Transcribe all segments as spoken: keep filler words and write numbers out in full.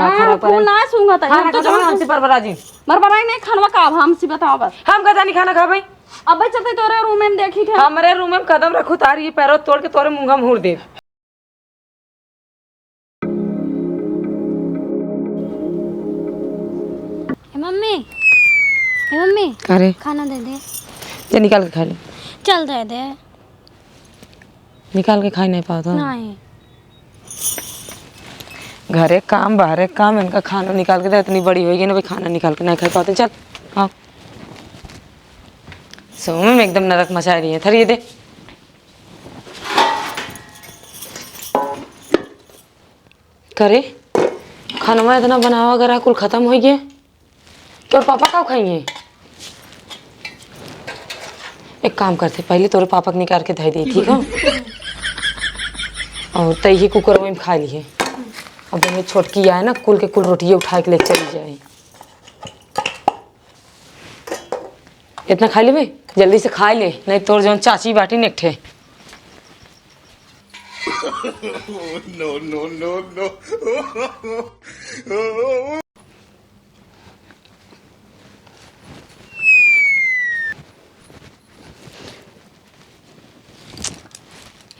हाँ, खराब तू करे। ना सूंघत है, खाना हम तो खत्म, जानत हमसे हई। बरबरा जी। बरबराई नहीं, खानवा का अब हमसे बताओ बस। हम का जानी खाना खाबे? अबे चलते तोरे रूम में देखी थे। हमरे रूम में कदम रखू, तार ये पैरों तोड़ के तोरे मुंह में हूर दे। ए मम्मी, ए मम्मी, अरे। खाना दे दे। जा निकाल के खा ले। चल दे दे। निकाल के खाई नहीं पावत हो? नहीं। घरे काम, बाहरे काम, इनका खाना निकाल के दे, इतनी बड़ी होई गई ना भाई, खाना निकाल के नहीं खाई पावत। चल, आओ। सोमे में एकदम नरक मचाए रही है। थर ये दे। करे, खानवा इतना बनावा करा, कुल खत्म हो गया। तोर पापा का खाइए? एक काम करते, पहले तोरे पापा के निकाल के धई दे, ठीक है? और तई ही कुकर में खा लिए। अब हमें छोटकी आए ना, कुल के कुल रोटियाँ उठा के ले चली जाए। इतना खा लेबे, जल्दी से खा ले, नहीं तोर जौन चाची बाटी ने एक ठे। No, no, no, no।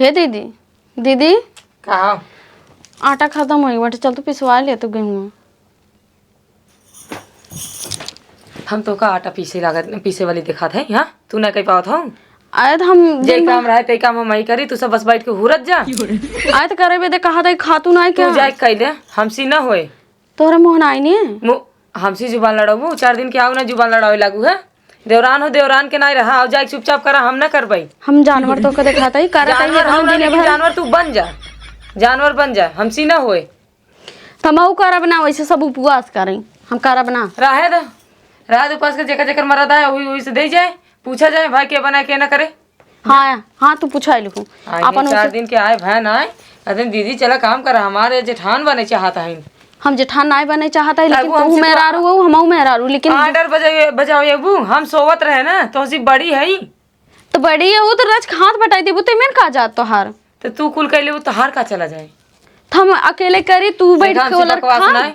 हे दीदी, दीदी। का? आटा खत्म हो गया बाटे, चल तो पिसवा ले तू गेहूं। हम तोका आटा पीसे लागत, पीसे वाली देखात है, हाँ? तू ना कही पावत हो? अरे तो हम जे दिन भर काम रहे, ते काम हम ही करी, तू सब बस बैठ के हुरत जा। अरे तो करे बे दे, कहा था खातू ना है तू क्या? जाए कह दे, हमसी ना होए। तोहरे मुँह ना आई ने? मु-, हमसी जुबान लड़ाबू, चार दिन के आओ ना जुबान लड़ावे लागू है। देवरान हो, देवरान के नाई रहा, आओ जाए चुपचाप करा, हम ना करबई। हम जानवर तोका देखात ही, करत ही जानवर एकदम हम ना, दिने लेकिन भर। जानवर तू बन जा, जानवर बन जा, हमसी ना होए। त हमहू करब ना, वैसे सब उपवास करें, हम करब ना। रहे द, रहे द उपवास के, जेकर जेकर मरद आए, वही वही से दे जाए, पूछा जाए भाई के बनाए के ना करे। हाँ, हाँ, तू पूछा लिखू। हाँ, ये अपन चार वैसे दिन के आए भाई ना आए, अरे दीदी चला काम कर, हमारे जेठान बने चाहत है। हम जेठान नाई बने चाहत है, लेकिन तू मेहरारू हो, हमहू मेहरारू, लेकिन ऑर्डर बजाओ, बजाओ ये बू, हम सोवत रहे ना, तो हंसी बड़ी है। तो बड़ी है, वो तो रच के हाथ बटाई देबू, ते में का जात तोहार? तो तू कुल कह लेबू, तोहार का चला जाए? तो हम अकेले करी, तू बैठ देखा, के हमसे ओलर बकवास खा। नहीं,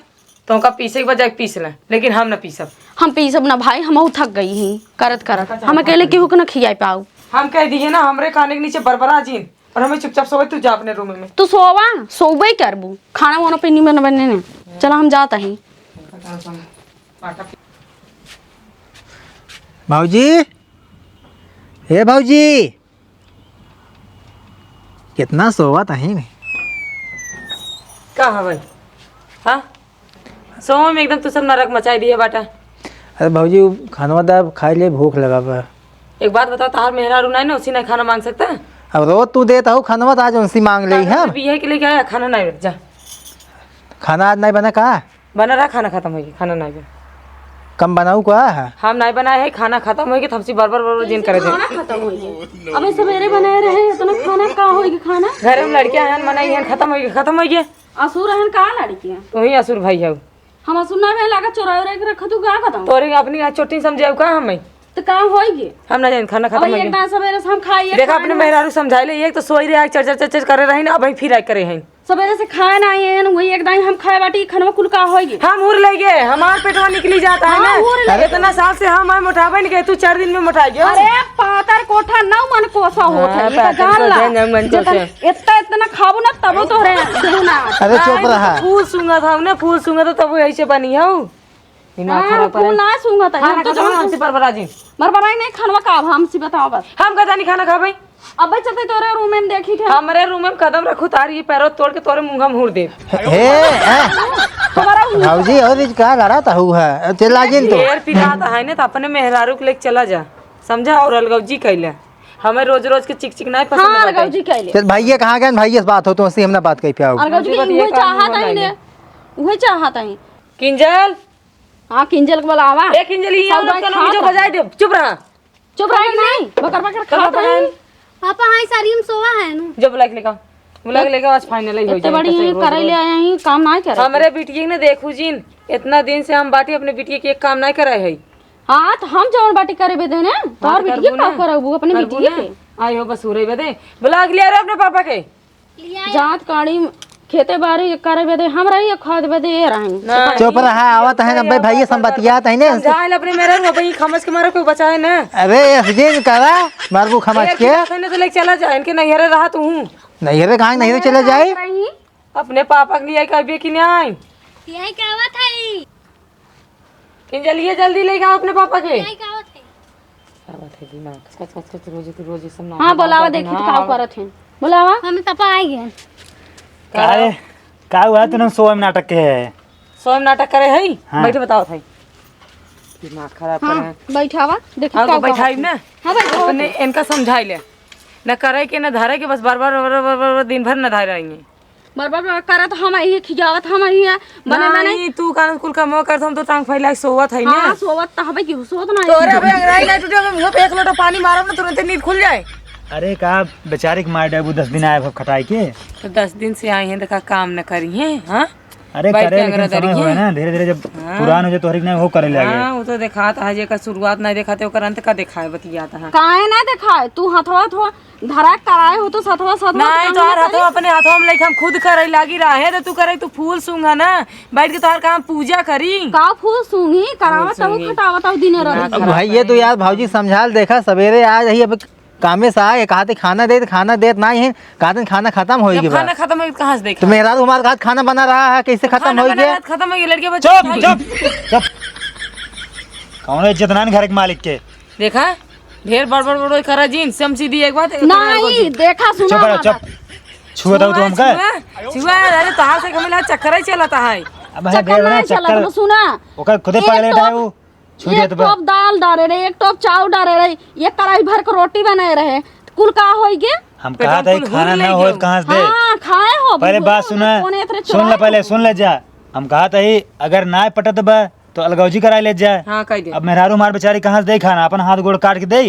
तो उनका पीसे के बजाय पीस ले, लेकिन हम ना पीसब। हम पीसब ना भाई, हम थक गई ही करत करत, हम अकेले केहू के ना खियाई पाऊ। हम कह दिए ना, हमरे काने के नीचे बरबरा जीन और हमें चुपचाप सोवे, तू जा अपने रूम में। तू सोवा, सोबे करबू, खाना वाना पे नहीं बने ने। चला हम जाता ही। भौजी, हे भौजी, कितना सोवत अही में। का है भाई? हाँ? सोवे में एकदम तू सब नरक मचाई दिए बाटा। अरे भौजी, उ खानवा दा खाई ले, भूख लगा बा। एक बात बताओ, तहार मेहरारू नहीं ना, उसी नहीं खाना मांग सकता? अब रोज तू देत हऊ खानवा, तो आज उनसे मांग लेई हम। बिया के लेके आया, खाना नहीं बन, जा। खाना आज नहीं बना का? बना रहा, खाना खत्म हो गया, खाना नहीं बना। कम बनाऊ का है? हम नहीं बनाए है, खाना खत्म हो गया, तो हमसे बार बार बार बार जिन करे थे। खाना खत्म हो गया। अबे सवेरे बनाए रहे, इतना खाना का होई खाना? घर में लड़कियां हैं, मनाई हैं, खत्म हो गया, खत्म हो गया। असुर हैं का लड़कियां? तू ही असुर भाई हो। हम असुर ना में लागा चोरा उरा के रख तू का खत्म? तोरे अपनी आज चोटी समझे का हमें? तो का होई गे? हम ना जान, खाना अब खत्म हो एक गया। दान सवेरे से हम खाई, एक देखा खाए अपने ना। मेहरारू समझाई ले, एक तो सोई रहे, चर चर चर चर करे रही ना, अब फिर आए करे हैं। सवेरे से खाए ना आए हैं, वही एक दाई हम खाए बाटी, खानवा कुल का होई गे? हम हुर ले गए, हमार पेटवा निकली जाता है हाँ, ना। हुर ले गए। इतना साल से हम आए मोटाबे नहीं गए, तू चार दिन में मोटा गयो। अरे पातर कोठा नौ मन कोसा होत है, हाँ, ये तो पातर जान ला। कोठा नौ मन कोसा। जितना, इतना इतना खाबू ना तबो तोहरे देह ना। अरे चुप रहा। फूल सूंघत हऊ ना, फूल सूंघत हऊ तबो ऐसे बनी हऊ। दिमाग हाँ, खराब करे। फूल ना सूंघत है, खाना हम तो खत्म जानत हमसे हई। बरबरा जी। बरबराई नहीं, खानवा का अब हमसे बताओ बस। हम का जानी खाना खाबे? अबे चलते तोरे रूम में देखी थे। हमरे रूम में कदम रखू, तार ये पैरों तोड़ के तोरे मुंह में हूर दे। हे, हे। हमारा रूम। भौजी, और इज का लड़ा ता हुआ है? चिल्ला जिन तो। ढेर पिरात है ने, तो अपने मेहरारू के लेके चला जा, समझा? और अलगौजी कैले, हमें रोज रोज के चिक चिक नहीं पसंद हाँ, बाटे। अलगौजी कैले। चल, भैया कहाँ गए? भैया से बात हो, तो उससे हम ना बात कर पाओ। अलगौजी के उहे चाहत है ने, उहे चाहत है। किंजल। हाँ, किंजल के बुलावा। ए, किंजल, ई सौदा औरत का नाम खात जो है। बजाए दे। चुप रहा। चुप रहा कि नहीं? बकर बकर खात है। पापा, हाय, सारी हम सोवा है नु। जो बुला के लेकर। बुला के लेकर, आज final ही हो इतने जाए, बड़ी तो सही हो करे जाए। ले आए हैं, काम ना करे। हमरे बिटिया ने देखू जिन, इतना दिन से हम बाटी अपने बिटिया के एक काम ना करे है। हाँ, तो हम जौन बाटी करे बे देने, तोहर बिटिया का करबू अपने बिटिया के? आई हो बस उरे बदे। बुला के ले आ रे अपने पापा के। जात काड़ी। खेते बारी करे बदे, हमरा ही खोद बदे ये रही। ना, चुप रहा, आवत है ना, भाई, भाई, ये संबतियात है ना। समझाए ले अपने मेहरारू, अब ई खमस के मारे कोई बचाए ना। अरे, ऐसे दिन करा, मारबू खमस एक के। ही बात है ना, तो लेके चला जा, इनके नैहरे रहा तू। नैहरे कहाँ, नैहरे चले जाए? रही। अपने पापा के लिए कहबे कि नहीं? यही कहवत है। कि जल्दी, जल्दी लेके आओ अपने पापा के। यही कहवत है। का बात है दिमाग? कच, कच, कच, रोज के रोज ये सब ना हाँ, बोलावा, देखी तो का करत हैं। बोलावा। हम पापा आ गए। का रे? का हुआ तूने सोए में नाटक के है? सोए में नाटक करे है? हाँ। बैठे बताओ भाई। दिमाग खराब हाँ, करे हैं। बैठावा, देखी हाँ, का तो बैठाई करत हैं। ना। हाँ, बैठावा। अपने इनका समझाई ले। न करे के, न धरे के, बस बार बार, बार, बार, बार, बार दिन भर न धरे रहेंगे। बार बार, बार करत हम ही खियावत हम ही है, बने, बने। नहीं, तू कान कुल कमवा करत, हम तो टांग फैला के सोवत है ना। हाँ, सोवत त हबे कि सोवत ना तोरे है। अबे अंगड़ाई नहीं टूटे, अबे मुंह पे एक लोटा पानी मारब ना, तुरंते नींद खुल जाए। अरे का बेचारे के मार डाबू, दस दिन आए अब खटाई के। तो दस दिन से आई हैं, देखा काम न करी हैं, हाँ? अरे बैठ करे, के लेकिन अंगड़ा समय दरी होए हैं। ना, धीरे धीरे जब हाँ। पुरान हो जाए तो हर एक नहीं हो करे लगे। हाँ, वो तो देखात है, जेकर शुरुआत नहीं देखाते, ओकर अंत का देखाए, बतियात है। काहे ना देखाए? तू हथवा, हथवा धरा कराए हो तो सतवा सतवा नहीं, तो तोहार हथवा अपने हथवा में लेके हम खुद करे लागी रहे, तो तू करे, तू फूल सूंघा ना, बैठ के तोहार काम पूजा करी। का फूल सूंघी? करावत फूल तब सूंघी। खटावत तब दिन रात। अब भाई, ये तो यार भौजी समझाल, देखा सवेरे आ रही, अब कामे से आए, कहते खाना दे, खाना देत नहीं है, कहते खाना खत्म होई जब गवा। खाना खत्म होई, कहाँ से देखा? तो मेहरारू हमारे हाथ खाना बना रहा है, कैसे खत्म खाना होई बना गया? रहा, खत्म होई गया, लड़के बच्चे चुप, खाए। चुप, चुप। कौन है इज्जत नान घर के मालिक के? देखा, ढेर बड़बड़ बड़बड़ करा जिन, समझी दी एक बात, एक बात नहीं, जी। देखा, सुना चुप रहो, हमारा। चुप। छुआ दो तो हमका। छुआ, छुआ, अरे तोहार से हमें चक्कर ही चलता है। अब है चक्कर देख ना, नहीं चलत, चक्कर। तो सुना। ओकर खुदे एक पगलेट है टोप, वो। छू एक देत बा। टोप दाल डारे रहे, एक टोप चाउर डारे रहे, एक कढ़ाई भर के रोटी बनाए रहे, कुल का होई गे? हम पेट कहा में था, कुल खाना हुर ना ले होत, गयो। कहाँ से दे? हाँ, खाए हो, पहले बात सुना, कौन एथरे सुन ले, चुराए पहले हो? सुन ले जा। हम कहा था ही, अगर ना पटत बा, तो अलगौजी कराई ले जाए। हाँ, कह दे। अब मेहरारू मार बेचारी कहाँ से दे खाना, अपन हाथ गोड़ काट के दे।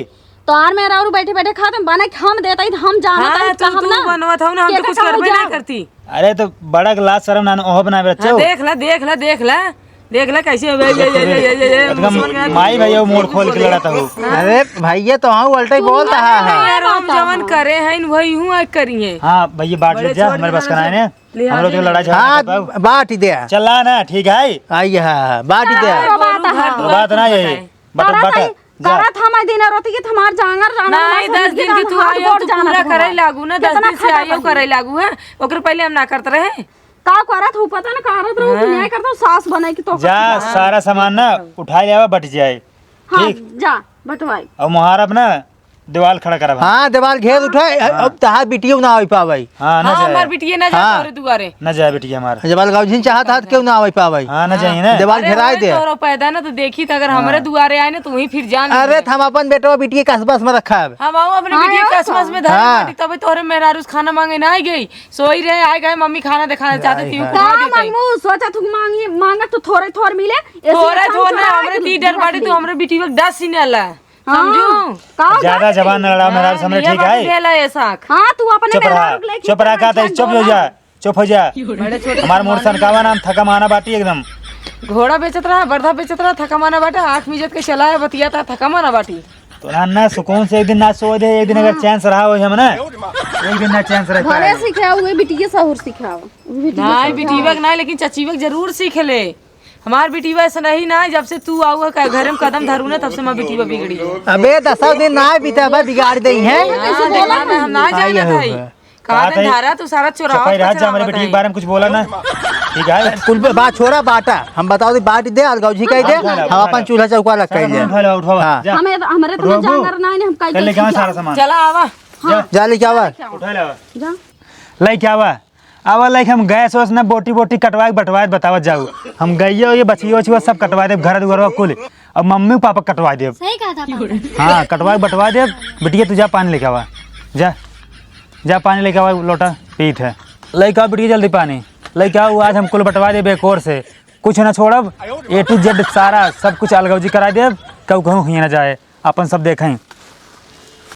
तो आर मेहरारू बैठे बैठे खाते, बना के हम देता ही, हम जानत हाँ, ही, तो हम तू ना बनवत हो ना, हम के तो कुछ का करबे जाओ। नहीं करती। अरे, तो बड़ा के लाज शरम ना, ओहो बनाए रहे हाँ, चो। देख ला, देख ला, देख ला, देख ला कैसे हो, ये, ये, ये, ये, ये, ये, एकदम मुसलमान के माई भैया मोड़ खोल के लड़त हो। हाँ। अरे भैया, तो हाँ उल्टा ही तू बोलता है। यार, हम जवन करे हैं, वही हूँ आज करी है। हाँ भैया, बांट बड़े ले जा, छोट हमारे पास के ना कराए ने। ले हम लोग आते जो हैं। लड़ाई झगड़ा हाँ, करता हो। बांट दे। चला ना, ठीक है। आई हाँ, बांट दे। हाँ, बात है। बात ना यही। बटा, करत बटा, हई, जा। करत हम दिन रोती के हमार जांगर, जांगर नहीं, हमार दस समझ दिन के के तू हाथ आयो गोड़ तो जानत पूरा हमार। करे लागू ना, दस कितना दिन से खटत आयो हई। करे लागू है, ओकर पहले हम ना करत रहे। का करत हूँ पता ना, करत रहूँ कि हाँ। नहीं करत हूँ, सास बनाई कि तो जा, हाँ। सारा सामान ना उठा ले आवा, बट जाए। हाँ, ठीक। जा, बटवाई। और मुहार अपना दीवाल खड़ा करब हम। हाँ, दीवाल घेर हाँ। उठे, हाँ। अब तहार बिटियो ना आ पावे। हाँ, ना हाँ, जाए। हमार बिटिया ना जाए हाँ। तोरे दुआरे। ना जाए बिटिया हमार। जब अलगाव झिन चाहत हाथ क्यों ना आ पावे? हाँ, ना जाए ना। दीवाल अरे, घेराए हमारे दे। तोरो पैदा ना तो देखी तो अगर हाँ। हमारे दुआरे आए ना तो वहीं फिर जान अरे, ले। हम अपन बेटवा बिटिया के आसपास में रखब। हम आओ अपने हाँ, बिटिया के आओ आसपास तो। में धरे हाँ। बाटी, तबे तोरे मेहरारू से खाना मांगे ना आ गई। सोई रहे, आ गए, मम्मी खाना दिखाना चाहते आई थी, हाय। उठा का देते। मांगू? सोचा थू मांगी, मांगा तो थोरे थोर मिले, ऐसे थोरे अच्छा थोर ना, उठा हमरे के ती डर रख बाटी, ले। तू हमरे बिटिया के डस ही ना ला। हाँ, समझू? का ज्यादा उधार जबान न लड़ाओ, मेहरारू हाँ, सामने, ये ठीक बात है? देला ऐसा। हाँ, तू अपने चुप रहा, मेहरारू के लेके चुप रहा, चल, कहता है, चल, चुप हो जा, चुप हो जा। बड़े छोटे हमार मोर सनकावा नाम थका माना बाटी एकदम। घोड़ा बेचत रहा, बरधा बेचत रहा, थका माना बाटा, आँख मीजत के चला है, बतियाता, थका माना बाटी। तो ना, ना, सुकून से एक दिन ना सोए दे, एक दिन अगर हाँ। चैन से रहा हो हम ना, एक दिन ना चैन से रह भले पाए। सिखाओ, उहे बिटिया सहूर सिखाओ। उहे बिटिया नहीं, सहूर बिटिया सिखाओ। के नहीं, लेकिन चचीवा के जरूर सीख ले। हमार बिटिया ऐसा नहीं ना, जब से तू आऊ है का-, घर में कदम धरू ना, तब से हमार बिटिया बिगड़ी है। अबे, दसों दिन ना बीता बा, बिगाड़ दे हैं। हाँ, देखा ना, हम ना आई जानत हो। हई। कहा कहा दिन था धारा, तू सारा चोरावत चपाई रहा जा, कचरा हमरे आवत बिटिया के है। बारे में कुछ बोला ना। ठीक है? कुल बा-, बात छोड़ा, बाटा। हम बताओ दे, बाटी दे, अलगौजी कही दे, उठा ला, हम उठा अपन ला। चूल्हा चौका लग सारा कही दे। सामान उठा ला, उठा ला। हाँ। जा। हमें, हमरे तो उठा, जांगर ना, हम कई चल, ले, कई कहाँ सीखा। सारा सामान? चला, आवा। हाँ। जा, लेके आवा। उठा ला। जा। लेके आवा। अब लाइक हम गैस वैस ना बोटी बोटी कटवाए के बटवाए बतावत जाऊ। हम गइये ये बछिया उछिया सब कटवाए देब, घर दुआरवा कुल। अब मम्मी पापा कटवाए देब। सही कहा था पापा। हाँ, कटवाए के बटवाए देब। बिटिया तू जा पानी लेके आवा। जा, जा पानी लेके आवा, लोटा पीत है। लेके आवा बिटिया जल्दी पानी। लेके आवा, आज हम कुल बटवाए देब एक ओर से। कुछ ना छोड़ब, A to Z सारा सब कुछ अलगौजी कराए देब। कहूँ कहूँ हियाँ ना जाए, अपन सब देखें।